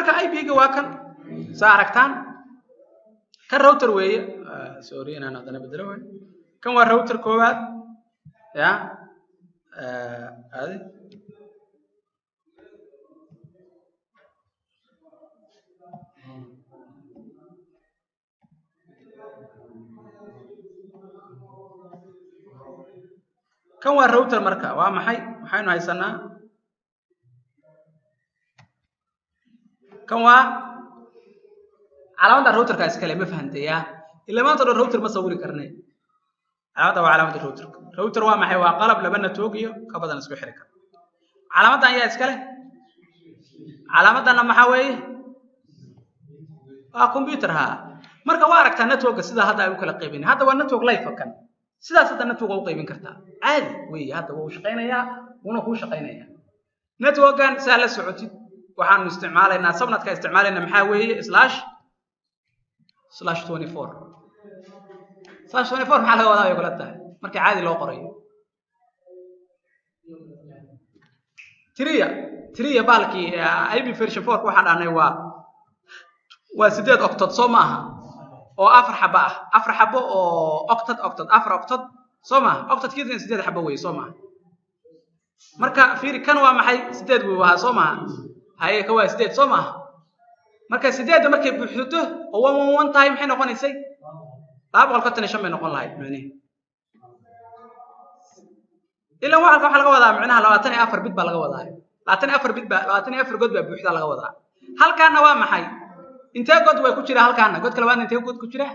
Marka IP-ga waa kan saa aragtaan, kan router weeye. Sorry, inaan haddana bedelo waay. Kan waa router koowaad ya adi. Kan waa router. Marka waa maxay? Maxaynu haysanaa? Kan waa calaamadda routerka iskale, ma fahantay? Ya ila maanta dhan router ma sawiri karne. Calaamadda waa calaamadda routerka. Router waa maxay? Waa qalab laba network iyo ka badan isku xiri kara. Calaamaddan ayaa iskale. Calaamaddanna maxaa weeye? Waa computer ha. Marka waa aragtaa networka sida hadda ay u kala qaybin. Hadda waa network live kan. Sidaas hadda network waa u qaybin kartaa, caadi weeye. Hadda wuu shaqaynayaa, wuuna kuu shaqaynayaa networkan. Saa la socotid, waxaanu isticmaalaynaa subnetka isticmaalaynaa maxaa weeye? //24. /24 maxaa laga wadaa bay kula tahay marka caadi loo qorayo? Tiriya, tiriya baalkii IP version 4 waxaan dhahnay waa 8 octet, soo ma aha? Oo afar xabo ah, afar xabo oo octet, octet, afar octet, soo maaha? Octetkiisana 8 xabo weeye, soo maaha? Marka fiiri, kan waa maxay? 8 buu ahaa, soo maaha? Haye, ka waa 8, soo maaha? Marka 8-da markay buuxsato oo 111 tahay, maxay noqonaysay? 255 bay noqon lahayd micnihi. Ilan waxaa laga wadaa micnaha 24 bit baa laga wadaa, 24 bit baa, 24 god baa buuxda laga wadaa. Halkaana waa maxay? Intee god way ku jira halkaana? Godka labaadna intee god ku jira?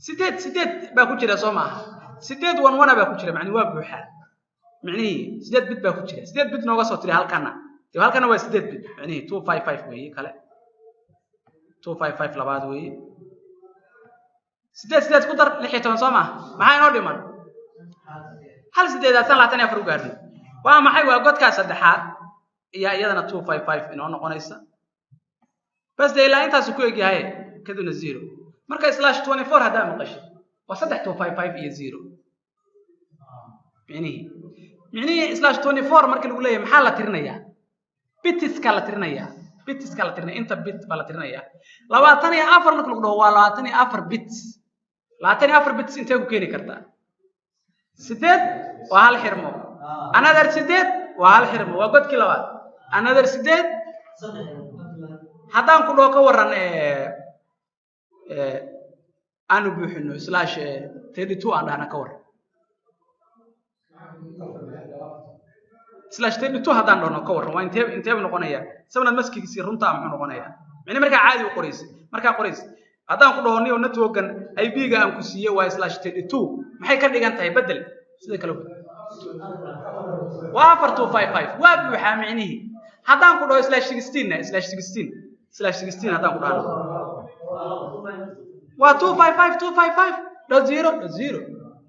8, 8 baa ku jira, soo maaha? 8 11 baa ku jira, macnihi waa buuxaa micnihii. 8 bit baa ku jira. 8 bit nooga soo tiri halkaana. Dee halkana waa 8 bit, micnihii 255 weeye. Kale 255 labaad weeye. 8 8 ku dar, 16, soo maaha? Maxaa inoo dhiman? Hal sideedaad san 24 u gaarno. Waa maxay? Waa godkaa saddexaad iyo iyadana 255 inoo noqonaysa. Bas dee, ilaa intaasu ku egyahay, kadibna zero. Marka /24 haddaa maqashid, waa saddex 255 iyo zero. Micnihii /24 marka lagu leeyahay, maxaa la tirinayaa? Bitiska la tirinayaa, bitiska la tirinaya, inta bit baa la tirinayaa. 24 marka lagu dhaho, waa 24 bits. 24 bits intee ku keeni kartaa? 8 waa hal xirmo, another 8 waa hal xirmo, waa godkii labaad, another 8. Haddaan ku dhaho ka waran aanu buuxino /32 aan dhahna, ka waran /32 haddaan dhahno, ka warran waa intee? Intee buu noqonayaa subnet maskigiisii runtaa? Muxuu noqonayaa micne markaa caadi u qoraysa? Markaa qoraysa, haddaan ku dhaho niyo networkan IP-ga aan ku siiyey waa /32, maxay ka dhigan tahay? Bedel sida kale, waa afar 255, waa buuxaa micnihii. Haddaan ku dhaho /16 na, /16, /16 haddaan ku dhahno, waa 255 255.0.0,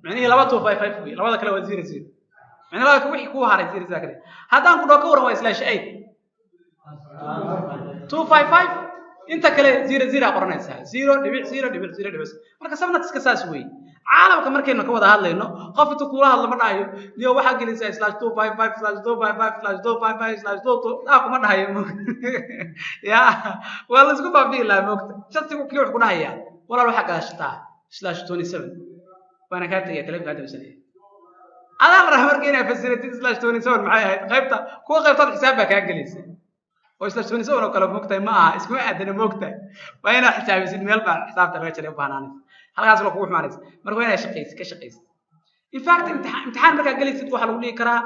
micnihii laba 255 wey, labada kale waa zero zero, micnihi labada wixii kuu haray zero zero kale. Haddaan ku dhaho ka waran waa /8, 255, inta kale zero zero aa qoranaysaa, 0.0.0. Marka subnetska saas weeye. Caalamka markaynu ka wada hadlayno, qof intuu kula hadlo ma dhahayo niyo waxaa gelaysaa /255/255/255/22 aa kuma dhahayo. Ya waa la isku baabi'i lahaa, moogta? Just kii wuxuu ku dhahayaa, walaal, waxaa gaashataa /27, waana kaa tegaya, telefonkaa damsanaya. Adaa la rabaa marka inaad fasiratid /27 maxay ahayd. Qaybta kuwa qaybtood xisaab baa kaa gelaysa oo /27 oo kale, moogtahay, ma aha, iskuma aadana, moogtahay? Waa inaad xisaabisid, meel baa xisaabta laga jaray u baahnaanaysa, halkaas la kugu xumaanaysa. Marka waa inaad shaqaysid, ka shaqaysid. In fact, imtixaan markaa gelaysid, waxaa lagu dhihi karaa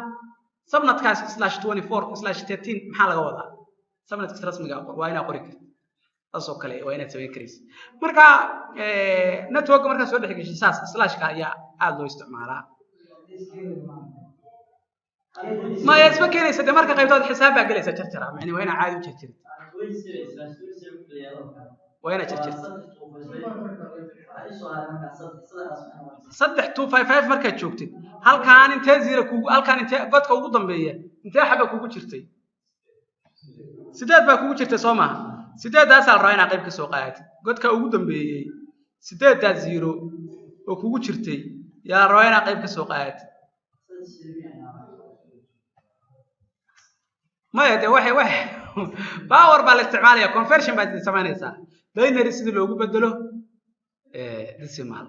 subnetkaas /24/13 maxaa laga wadaa? Subnetkaas rasmiga qor, waa inaad qori kartid. Saas oo kale waa inaad samayn karaysid. Marka networka markaad soo dhex geshid, saas slashka ayaa aada loo isticmaalaa. Maya, isma keenaysa de. Marka qaybtood xisaab baa gelaysa, jarjara macni waa inaad caadi u jarjarid, waa inaad jarjartid. Saddex 255 markaad joogtid, halkaan intee zero kugu, halkaan intee godka ugu dambeeya intee xaba kugu jirtay? 8 baa kugu jirtay, soo maaha? Sideeddaasaa la rabaa inaad qayb ka soo qaadatid. Godka ugu dambeeyey sideeddaa zero oo kugu jirtay yaa la rabaa inaad qayb ka soo qaadatid. Maya, de waxay power baa la isticmaalaya, conversion baad samaynaysaa, binary sidii loogu bedelo decimal.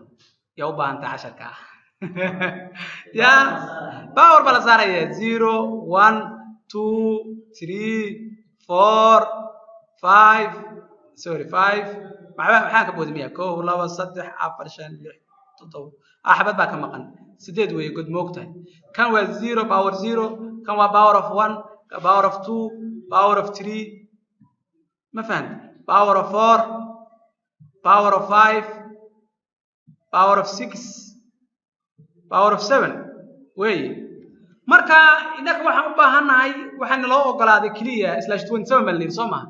Yaa u baahan tahay casharka ah? Ya, power baa la saaraya: zero, one, two, three, four, five, sorry, five. Maxaa ka boodimiya? Kow, laba, saddex, afar, shan, lix, toddoba. Xabad baa ka maqan, sideed weeye. God, moogtahay, kan waa zero power zero, kan waa power of one, power of two, power of three, ma fahamti? Power of four, power of five, power of six, power of seven weeye. Marka innaka waxaan u baahannahay, waxaa naloo ogolaaday keliya /27 baa la yidhi, soo maha?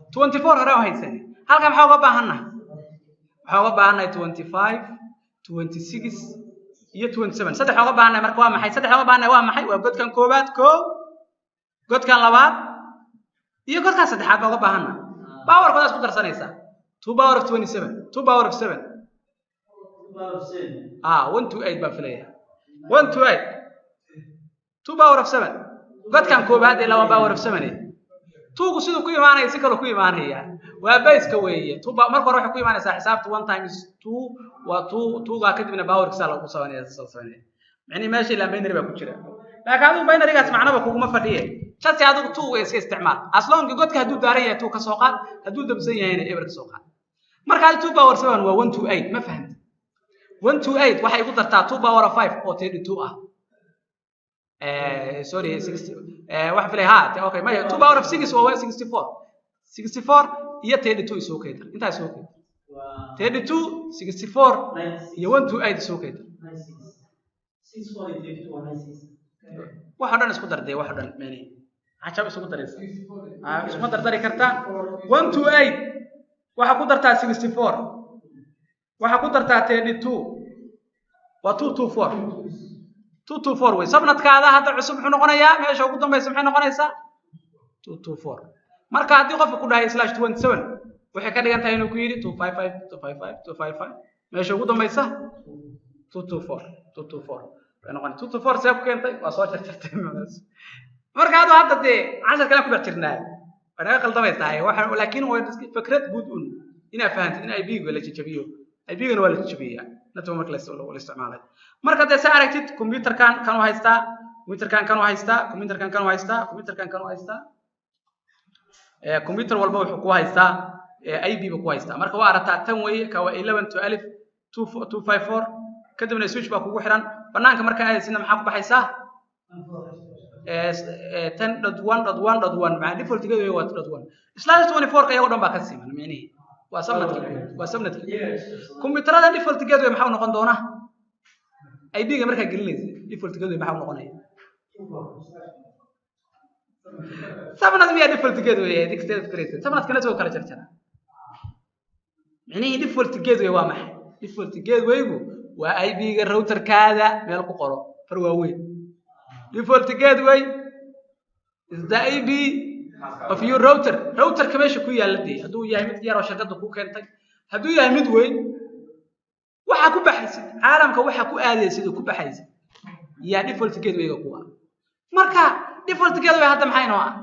24 hore oo haysan halkan maxaa uga baahannahay? Waxaan uga baahannahay 25, 26 iyo 27. Saddex uga baahannahay. Marka waa maxay saddex uga baahannahay? Waa maxay? Waa godkan koowaad, koo godkan labaad iyo godkan saddexaad baa uga baahannahay. Powerkoodaa isku darsanaysaa: two power of 27, two power of seven. Ah, 128 baan filaya, 128, two power of seven. Godkan koowaad ilaa waa power of seven. Tuugu siduu ku imaanaya si kaloo ku imaanaya waa baseka weeye. Two marka hore waxay ku imaanaysaa xisaabta one times two waa two. Two-gaa kadibna powerkiisa lagu sameynaya, soo sameynaya. Micnihi meesha ilaa binary baa ku jira, laakiin adigu binarygaas macnaba kuguma fadhiye. Just adigu two iska isticmaal. As long godka hadduu daaran yahay, two ka soo qaad; hadduu damsan yahayna, eber ka soo qaad. Marka hadi two power seven waa 128, ma fahamti? 128 waxay igu dartaa two power of five oo 32 ah. Sorry, sixty waxaan filay ha. Okay, maya, two power of six waa 64. 64 iyo 32 isoo keydar, intaa isoo keydar: 32, 64 iyo 128 isoo keydar. Wax o dhan isku dardee, wax o dhan mani cajab isugu daraysa. Isuma dardari kartaa. 128 waxaa ku dartaa 64, waxaa ku dartaa 32, waa 224. 224 wey. Subnetkaada hadda cusub muxuu noqonayaa? Meesha ugu dambaysa maxay noqonaysaa? 224. Marka haddii qofka ku dhahay /27, waxay ka dhigan tahay inuu ku yidhi 255, 255, 255, meesha ugu dambaysa 224. 224 bay noqonay. 224 see ku keentay? Waa soo jarjartay. Marka adu hadda dee cashar kale ku dhex jirnaa, waa naga qaldamaysaa waxa, laakiin waa fikrad guud un inaa fahantid in IP-ga la jajabiyo. IP-gana waa la jajabiyaa network marka la isticmaalay. Marka dee saa aragtid, computerkan kan u haystaa, computerkan kan u haystaa, computerkan kan u haystaa, computerkan kan u haystaa. Computer walba wuxuu ku haystaa IP ba ku haystaa. Marka waa aragtaa, tan weeye, ka waa 11 twelve two two five four. Kadibna switch baa kugu xiran. Banaanka markaa aadaysidna maxaa ku baxaysaa? 10.1.1.1. Macnaa defaultigeedu waa dot one. /24 ka iyagoo dhan baa ka siman. Micnihii waa subnetka guud, waa subnetka computerada. Default gateway maxaa u noqon doonaa? IP-ga markaa gelinaysa, default gateway maxaa u noqonaya? Subnet miyaa default gateway? Subnetka network kala jarjara. Micnihii default gateway waa maxay? Default gatewaygu waa IP-ga routerkaada. Meel ku qoro, far waaweyn: default gateway is the IP of your router. Routerka meesha ku yaalla dee, hadduu yahay mid yar oo shirkadda ku keentay, hadduu yahay mid weyn, waxaa ku baxaysid caalamka, waxaa ku aadaysid oo ku baxaysid yaa default gatewayga kuwa. Marka default gateway hadda maxay noo ah?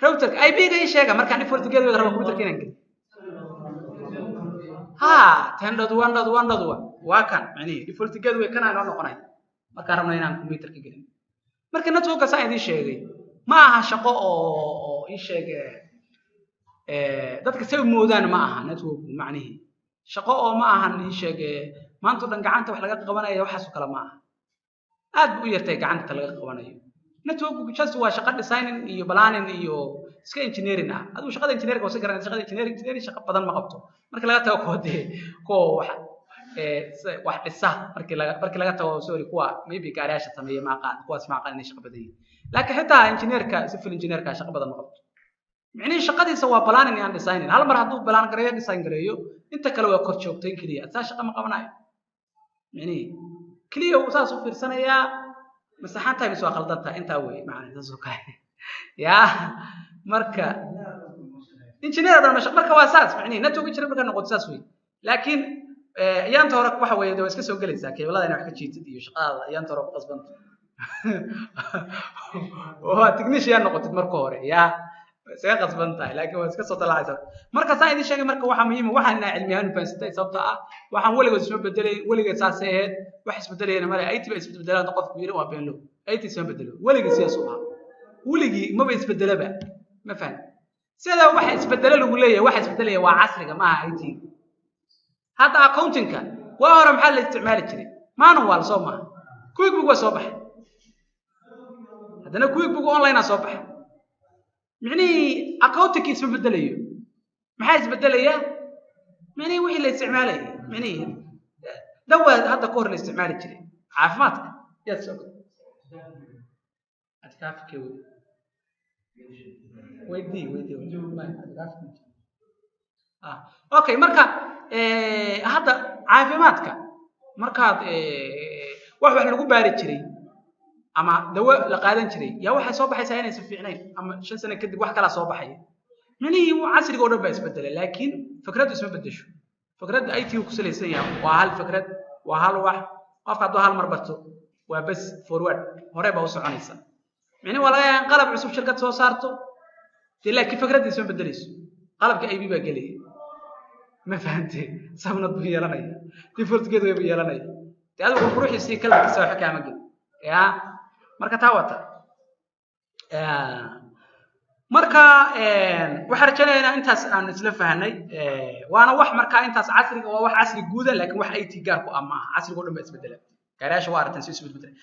Routerka IP-ga ii sheega. Markaan default gateway rabo computerka inaan geliyo, ha, 10.1.1.1 waa kan. Macnihi default gateway kana inoo noqonay markaan rabno inaan computerka gelin. Marka networka saan idiin sheegay ma aha shaqo oo ii sheeg dadka say moodaan. Ma aha networku macnihii shaqo oo ma ahan ii sheeg maanta o dhan gacanta wax laga qabanayo. Waxaas oo kale ma aha, aad bu u yartay gacanta laga qabanayo. Networku just waa shaqo designing iyo planning iyo iska engineering ah. Adigu shaqada engineering waa si garanaysa. Shaqada engineering shaqo badan ma qabto marka laga tago kuwa dee kuwa wax dhisa. Markii laga tago, sorry, kuwa maybe gaariyaasha sameeya, ma aqaan kuwaas, ma aqaan inay shaqo badan yihiin. Laakiin xitaa engineerka, civil engineerka, shaqo badan ma qabto. Micnihii shaqadiisa waa planning and designing. Hal mar hadduu plan gareeyo, design gareeyo, inta kale waa kor joogtayn keliya. Saa shaqo ma qabanayo. Micnihii keliya uu saas u fiirsanayaa: masaxan tahay mise waa khaldan tahay? Intaa weeye macna, saas oo kale yaa. Marka engineer dhan marka waa saas. Micnihii network engineer markaa noqoto saas wey. Laakiin ayaanta hore waxa weeye waa iska soo gelaysaa keebalada inaa wax ka jiitid iyo shaqadaada ayaanta hore ku qasbanta. Waa technician noqotid marka hore, yaa iskaga qasban tahay, laakiin waa iska soo dalacaysa. Marka saa idin sheegay, marka waxaa muhiim ah waxaan inaa cilmi ahaan u fahansatay, sababta ah waxaan weligood isma bedelay, weligeed saasay ahayd, wax isbedelayana male. IT ba isbedelaan, qofku yiri waa beenlo. IT isma bedelo, weligii sidaas u ahaa, weligii maba isbedelaba. Ma fahan sida waxa isbedelo lagu leeyahay? Waxa isbedelaya waa casriga, maaha IT. Hadda accountingka waa hore maxaa la isticmaali jiray? Manual soo maaha? QuickBook waa soo baxay, haddana QuickBook Online aa soo baxay. Micnihii accountingki isma bedelayo. Maxaa isbedelaya? Micnihii wixii la isticmaalayay, micnihii dawa hadda ka hor la isticmaali jiray caafimaadka. Yaad soo adkaafike wey, weydii weydii. Ah, okay. Marka hadda caafimaadka markaad wax lagu baari jiray ama dawo la qaadan jiray, yaa waxay soo baxaysaa inaysan fiicnayn, ama 5 sano kadib wax kalaa soo baxaya. Micnihii casriga oo dhan baa isbedelay, laakiin fikraddu isma bedesho. Fikradda IT ku salaysan yahay waa hal fikrad, waa hal wax. Qofka hadduu hal mar barto, waa bes, forward, hore baa u soconaysa. Micnihi waa laga yaaba in qalab cusub shirkad soo saarto dee, laakiin fikradda isma bedelayso. Qalabka IP baa gelaya, ma fahantay? Subnet buu yeelanaya, default gateway buu yeelanaya. Dee adigu quruxiisii kalarkiisa waxa kaama gelin ya. Marka taa wata. Marka waxaan rajaynayaa intaas aan isla fahanay. Waana wax marka intaas casriga waa wax casri guuda, laakiin wax IT gaar ku ah maaha. Casriga oo dhan baa isbedela. Gaariyaasha waa aragteen si isbedbedela.